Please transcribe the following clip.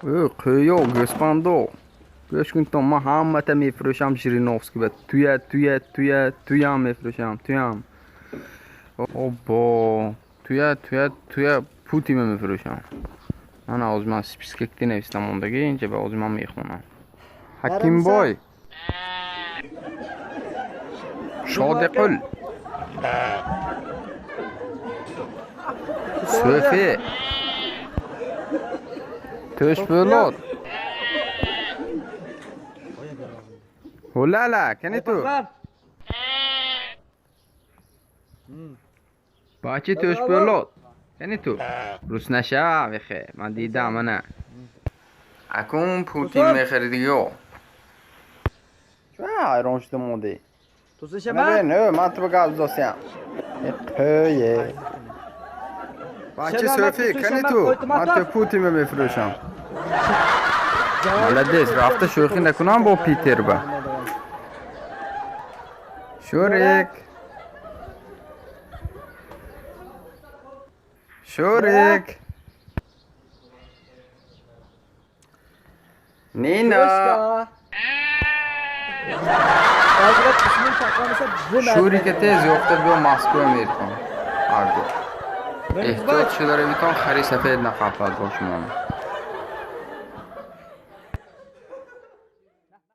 Ӯ, қӯё, гӯспандо. Гӯш кун то ман ҳамата мефурӯшам Жириновский ба. Туя, туя, туя, туям мефурӯшам, туям. Обо, туя, туя, туя Путин мефурӯшам. Ман ҳозир ман спискакти навистам мондагӣ инҷа ба ҳозир ман мехонам. Ҳакимбой. Шодиқул. Сӯфи. To'shpo'lot. Hulala, кани ту? Бачи To'shpo'lot. Кани ту? Рус нашав ихе, ман дидам ана. Акун Путин мехаридиё. Чӣ ҳайрон шуда мондӣ? Не, ман ту ба гап зосиям. Қӯе. Бачи Сӯфи, кани ту? Ман ту Путин мефурӯшам. Молодец, рафта шӯхӣ накунам бо Питер ба. Шурик. Шурик. Нина. Шурика тез ёфта биё Москва меркун. Ҳарду. Эҳтиёт шуда равитон хари сафед нақафад бо шумо.